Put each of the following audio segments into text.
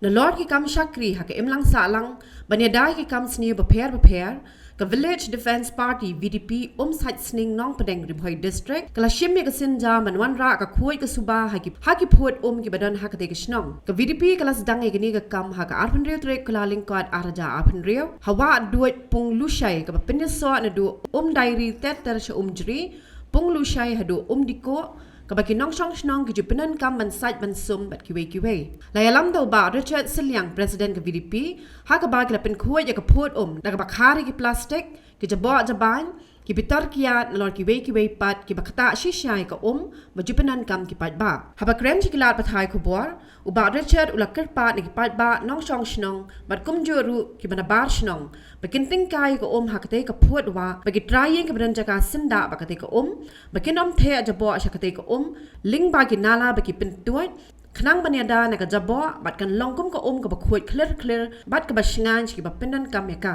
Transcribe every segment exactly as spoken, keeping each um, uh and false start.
Nalor ki kam shakri ha ka imlang sahlang ban ïada ïa ki kam sniew bapher bapher, ka Village Defence Party, V D P, Umsaitsning, Nongpdeng, Ri Bhoi District, ka la shim ïa ka sienjam ban wanrah ka khuid ka suba ha ki, ha ki phud um kiba don ha katei ka shnong. Ka V D P ka la sdang ïa kane ka kam ha ka arphew hynriew tarik Kyllalyngkot arhajar arphew hynriew, ha Wah Duid Punglushai, kaba pynïasoh naduh Umdairi ter ter sha Umjri, Punglushai haduh Umdikoh, kaba ki nongshong shnong ki ju pyndonkam ban sait ban sum bad kiwei kiwei. La ïalam da u Bah Richard Sylliang, President ka V D P, ha kaba ki la pynkhuid ïa ka phud um da kaba khar ïa ki plastik, ki jaboh jabain, ki bitar kiad, nalor kiwei kiwei pat kiba ktah shisha ïa ka um ba ju pyndonkam ki paidbah. Haba kren sha ki lad pathai khubor, u Bah Richard u la kyrpad na ki paidbah, nongshong shnong bad kumjuh ruh kiba nabar shnong ba kin tyngkai ïa ka um ha katei ka phud wah, ba ki trai ïing kiba don jaka syndah bad katei ka um, ba kin ym theh jaboh sha katei ka um lyngba ki nala ba ki pyntuid, khnang ban ïada na ka jaboh bad kan long kum ka um kaba khuid khlir khlir bad kaba shngaiñ sha kiba pyndonkam ïa ka.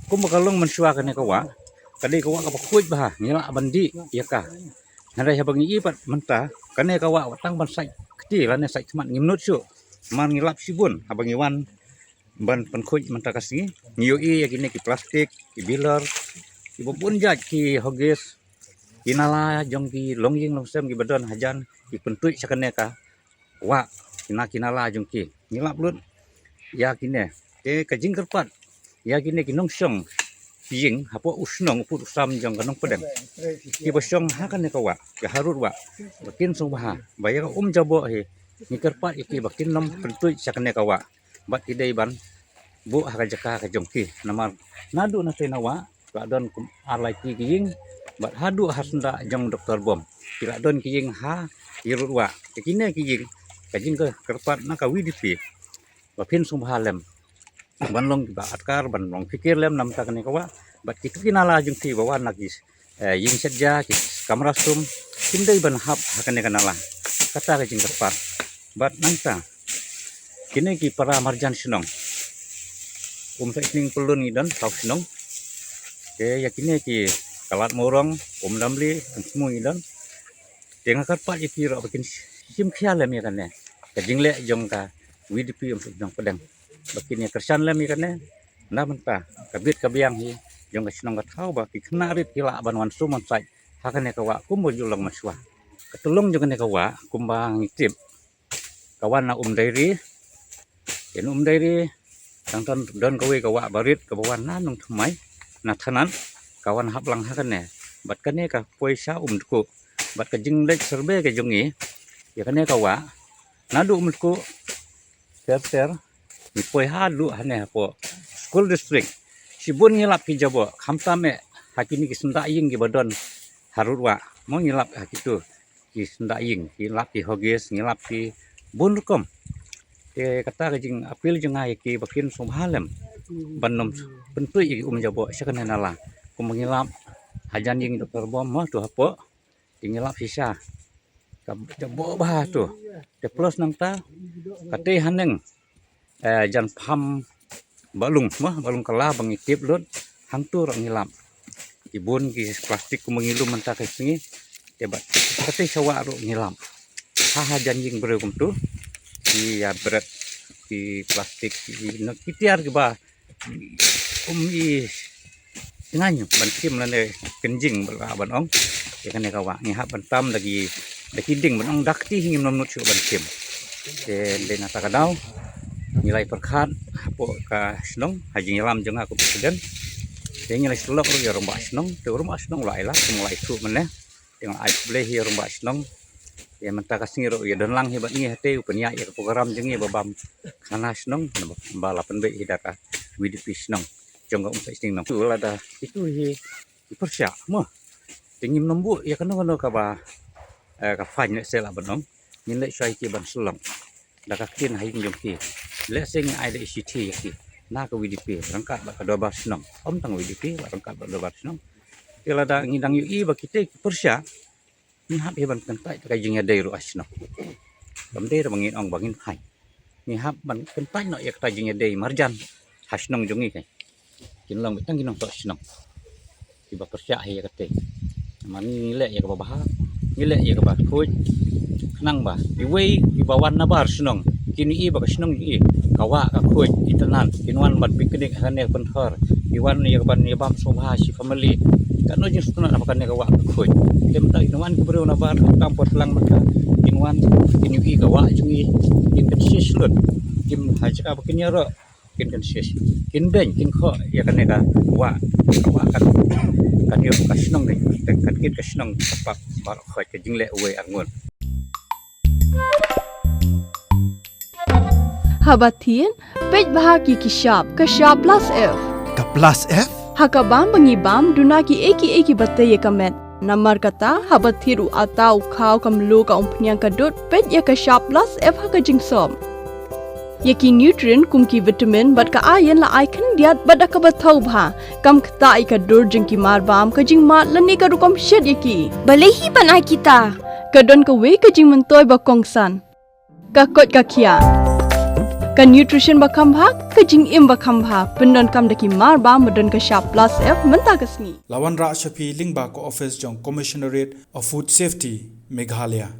Kumba ka long mynshuwa kane ka wah, ka dei ka wah kaba khuid bha, ngi lah ban dih ïa ka. Hynrei haba ngi ïohi pat mynta, kane ka wah wat tang ban sait kti lane sait khmat ngim nud shuh. Namar ngi lap shibun haba ngi wan ban pynkhuid mynta ka sngi, ngi ïohi ïa kine ki plastik, ki bilar, kiba bun jait, ki hogis, ki nala jong ki longïing longsem kiba don hajan, ki pyntuid sha kane ka wah, kine ki nala jong ki. Ngi lap lut ïa kine. Te ka jingkyrpad ïa kine ki nongshong ïing hapoh u shnong u pud u sam jong ka Nongpdeng, kiba shong ha kane ka wah, ka Harud Wah, ba kin sngewbha ba ïa ka um jaboh hi, ngi kyrpad ïa ki ba kin ym pyntuid sha kane ka wah, bad ki dei ban buh ha ka jaka ka jong ki. Namar naduh na tei na wah la don kum ar lai ki ïing, bad haduh ha syndah jong Doktor Bom ki la don ki ïing ha Harud Wah. Te kine ki ïing, ka jingkyrpad na ka V D P ba phin sngewbha lem ban long kiba atkar, ban long phikir lem namar kane ka wah. Bad kitu ki nala jong ki ba wan na ki, eh, ïing shet ja, ki kamra sum, kin dei ban hap ha kane ka nala. Kata ka jingkyrpad. Bad nangta, kine ki para marjan shnong, Umsaitsning pyllun ngi don, saw shnong. Te ïa kine ki Khlad Mawrong, Umdamli, Umsmu ngi don. Te nga kyrpad ïa ki ruh ba kin shim khia lem ïa kane ka jingleh jong ka V D P Umsaitsning Pdeng, ba kin ïa kyrshan lem ïa kane. Na bynta ka bit ka biang hi jong ka shnong ka thaw, ba ki khynnah rit ki lah ban wan sum wan sait ha kane ka wah kumba ju long mynshuwa. Ka tyllong jong kane ka wah kumba ngi tip, ka wan na Umdairi. Te na Umdairi tang don, don kawei ka wah barit kaba wan na Nongthymmai, na Thanan, ka wan hap lang ha kane. Bad kane ka poi sha Umdkuh. Bad ka jingleit survey ka jong ngi ïa kane ka wah, naduh Umdkuh ter ter, ngi poi haduh hane hapoh School District. Shibun ngi lap ki jaboh, khamtam eh ha kine ki syndah ïing kiba don Harud Wah. Mo, ngi lap ha kitu ki syndah ïing, ngi lap ki hogis, ngi lap ki bun rukom. Te kata ka jingappeal jong nga ïa ki ba kin sngewbha lem ban ym pyntuid ïa ki um jaboh sha kane nala. Kumba ngi lap hajan ïing Doktor Bom, mo, tu hapoh, te ngi lap shisha ka jaboh bha tu. Te plus nangta, katei haneng, eh, jan pham Bahlung, mo, Bahlung Kylla ba ngi tip lut, hangtu ruh ngi lap ki bun ki plastik kumba ngi lum mynta ka sngi. Te bad katei sha wah ruh ngi lap. Ha hajan ïing briew kumtu, ki ïa bret, ki plastik, ki, ki tiar kiba um i tngan ban shim lane kynjing ba lah ban ong. Ïa kane ka wah ngi hap ban tam da ki, da ki ding ban ong, da kti hi ngim nud shuh ban shim. Te dei na kata ka daw ngi la ïa pyrkhat hapoh ka shnong, ha jingïalam jong nga kum president. Te ngi la ïa sylloh ruh ïa u rangbah shnong, te u rangbah shnong u la ai lad, u la ïathuh mynne. Te nga ai khublei hi ïa u rangbah shnong. Ïa mynta ka sngi ruh u ïa don lang hi bad ngi hatei, u pynïaid ïa ka program jong ngi ba bam khana shnong, ba la pynbeit hi da ka V D P shnong jong ka Umsaitsning Nongthymmai. Lada kitu hi ki pyrshah, mo, te ngim nym buh ïa kano kano kaba, eh, ka fine, lehse lah ban ong. Ngin leit shuwa ïa ki ban sylloh da ka ktien ha ïing jong ki. Lehse ngin ai da i shithi ïa ki na ka V D P ryngkat bad ka dorbar shnong. Ym tang V D P, bad ryngkat bad dorbar shnong. Te lada ngi dang ïohi ba kitei ki pyrshah, ngi hap hi ban kyntait ka jingïadei ruh ha shnong. Kam dei ruh ba ngin ong ba ngin phai. Ngi hap ban kyntait noh ïa kata jingïadei marjan ha shnong jong ngi, kan. Kin long beit tang ki nongthoh shnong kiba pyrshah hi ïa katei. Namar ngi leh ïa kaba bha, ngi leh ïa kaba khuid, khnang ba kiwei kiba wan nabar shnong Kin ïohi ba ka shnong jong i ka wah ka khuid, i tnat, kin wan ban picnic ha kane ka pynthor, ki wan ïa ka ban ïa bam sngewbha shi family. Katno jingsngewtynnat ha kane ka wah ka khuid. Te mynta kin wan ki briew na bar tam por lang mynta, kin wan, kin ïohi ka wah jong i, kin kynsias lut. Kin ha jaka ba kin ïaroh, kin kynsias, kin beiñ, kin khoh ïa kane ka wah, ka wah kan, kan ïoh ka shnong ne, kan kit ka shnong ka pap baroh khoit, ka jingleh uwei arngut. Haba thied, peit bha ki ki shap, ka shap plus F. Ka plus F? Ha ka bam ba ngi bam, duna ki ei ki ei kiba tei ïa ka met. Namar kata, haba thied u atta, u khaw, ka mluh, ka umphniang, ka dud, peit ïa ka shap plus F ha ka jingsop. Ïa ki nutrient kum ki vitamin bad ka iron la ai khyndiat bad da kaba thaw bha. Kam ktah ïa ka dur jong ki mar bam, ka jingmad lane ka rukom shet ïa ki. Balei hi ban ai kita? Ka don kawei ka jingmyntoi ba kongsan. Ka koit ka khiah. Ka nutrition ba kham bha, ka jingim ba kham bha. Pyndonkam da ki mar bam ba don ka shap plus F mynta ka sngi. La wanrah sha phi lyngba ka office jong Commissionerate of Food Safety, Meghalaya.